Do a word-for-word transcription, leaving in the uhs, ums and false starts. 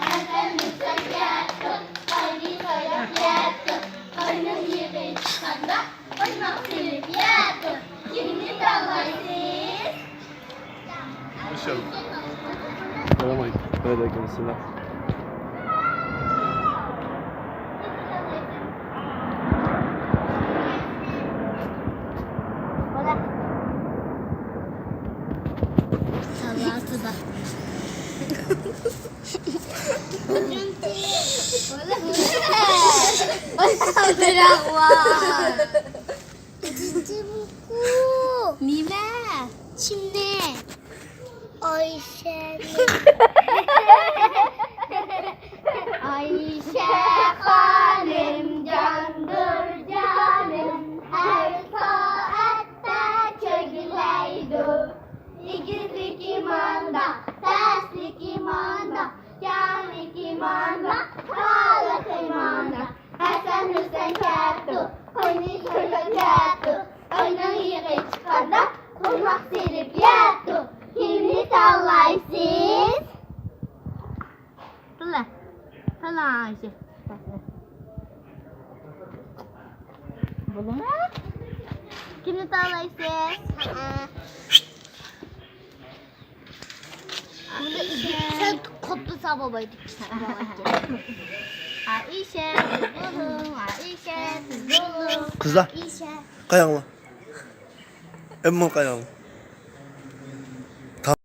ھەسەن ھۈسەن كەتتۇق، قاينى سايراپ يەتتۇق، قاينىڭ يېغى چىققاندا، قويماق سېلىپ يەتتۇق. كىمنى تاللايسىز؟ ماشائاللاھ. ئەلەيكۇم ئەسسالام. تاللاسىدا. نېمە؟ چىمنى. ئايشەنى. ئايشە خانىم، جاندۇر جانىم، ھەر سائەتتە چۆگىلەيدۇ. ئېگىزلىكى مانداق، پەسلىكى مانداق، كەڭلىكى مانداق، تارلىقى مانداق. ھەسەن ھۈسەن كەتتۇق، قوينى سويلاپ يەتتۇق. قوينىڭ يېغى چىققاندا، قويماق سېلىپ يەتتۇق. كىمنى تاللايسىز؟ تاللا. تاللا ئايشە. بولۇڭ. كىمنى تاللايسىز؟ ئائىشە. سەن قوپلىسا بولمايدۇ. ئائىشە، سىز بولۇڭ. ئائىشە، سىز بولۇڭ. قىزلار، ئائىشە. قاياڭلار؟ ئەمما قاياڭلار؟